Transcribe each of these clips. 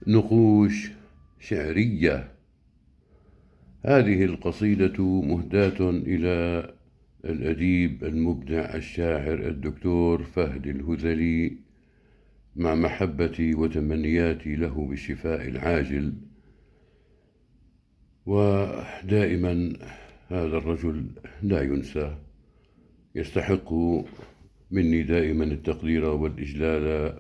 نقوش شعرية. هذه القصيدة مهداة إلى الأديب المبدع الشاعر الدكتور فهد الهذلي، مع محبتي وتمنياتي له بالشفاء العاجل. ودائما هذا الرجل لا ينسى، يستحق مني دائما التقدير والإجلال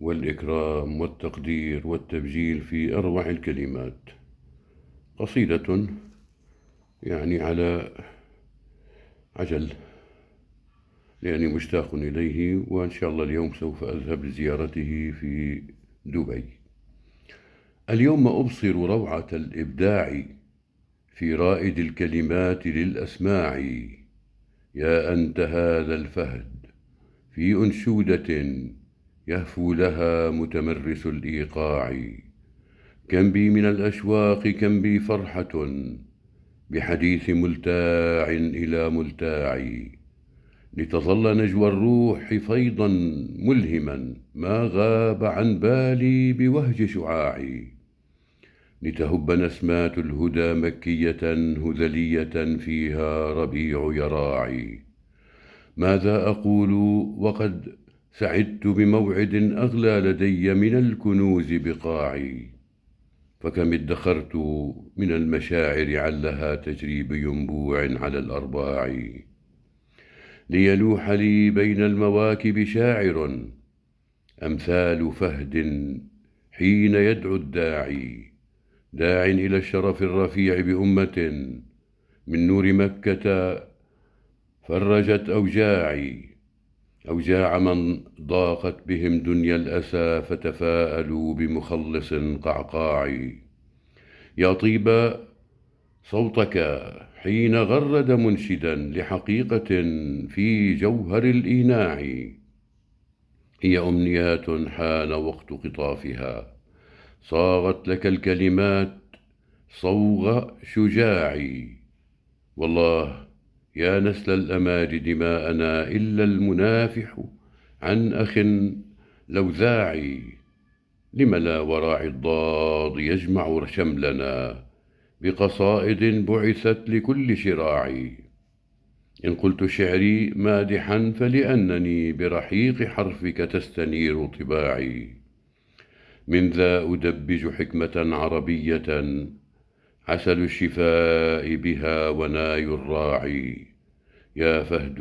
والإكرام والتقدير والتبجيل في أروع الكلمات. قصيدة يعني على عجل لأني مشتاق إليه، وإن شاء الله اليوم سوف أذهب لزيارته في دبي. اليوم أبصر روعة الإبداع في رائد الكلمات للأسماع. يا أنت هذا الفهد في أنشودة يهفو لها متمرس الإيقاع. كم بي من الأشواق، كم بي فرحة بحديث ملتاع إلى ملتاع. لتظل نجوى الروح فيضا ملهما ما غاب عن بالي بوهج شعاعي. لتهب نسمات الهدى مكية هذلية فيها ربيع يراعي. ماذا أقول وقد سعدت بموعد أغلى لدي من الكنوز بقاعي. فكم ادخرت من المشاعر علها تجري بينبوع على الأرباع. ليلوح لي بين المواكب شاعر أمثال فهد حين يدعو الداعي، داع إلى الشرف الرفيع بأمة من نور مكة فرجت أوجاعي. أوجاع من ضاقت بهم دنيا الأسى فتفاءلوا بمخلص قعقاعي. يا طيب صوتك حين غرد منشدا لحقيقة في جوهر الإيناع. هي أمنيات حان وقت قطافها، صاغت لك الكلمات صوغ شجاعي. والله يا نسل الأماجد ما أنا إلا المنافح عن أخ لوذاعي. لم لا وراعي الضاد يجمع شملنا بقصائد بعثت لكل شراعي. إن قلت شعري مادحا فلأنني برحيق حرفك تستنير طباعي. من ذا أدبج حكمة عربية عسل الشفاء بها وناي الراعي. يا فهد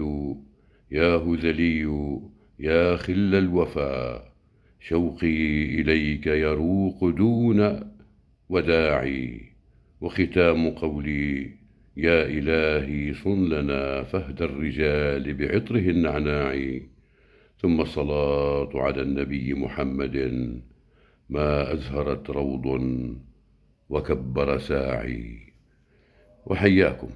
يا هذلي يا خل الوفا، شوقي إليك يروق دون وداعي. وختام قولي يا إلهي صن لنا فهد الرجال بعطره النعناع. ثم الصلاة على النبي محمد ما أزهرت روض وكبر ساعي. وحياكم.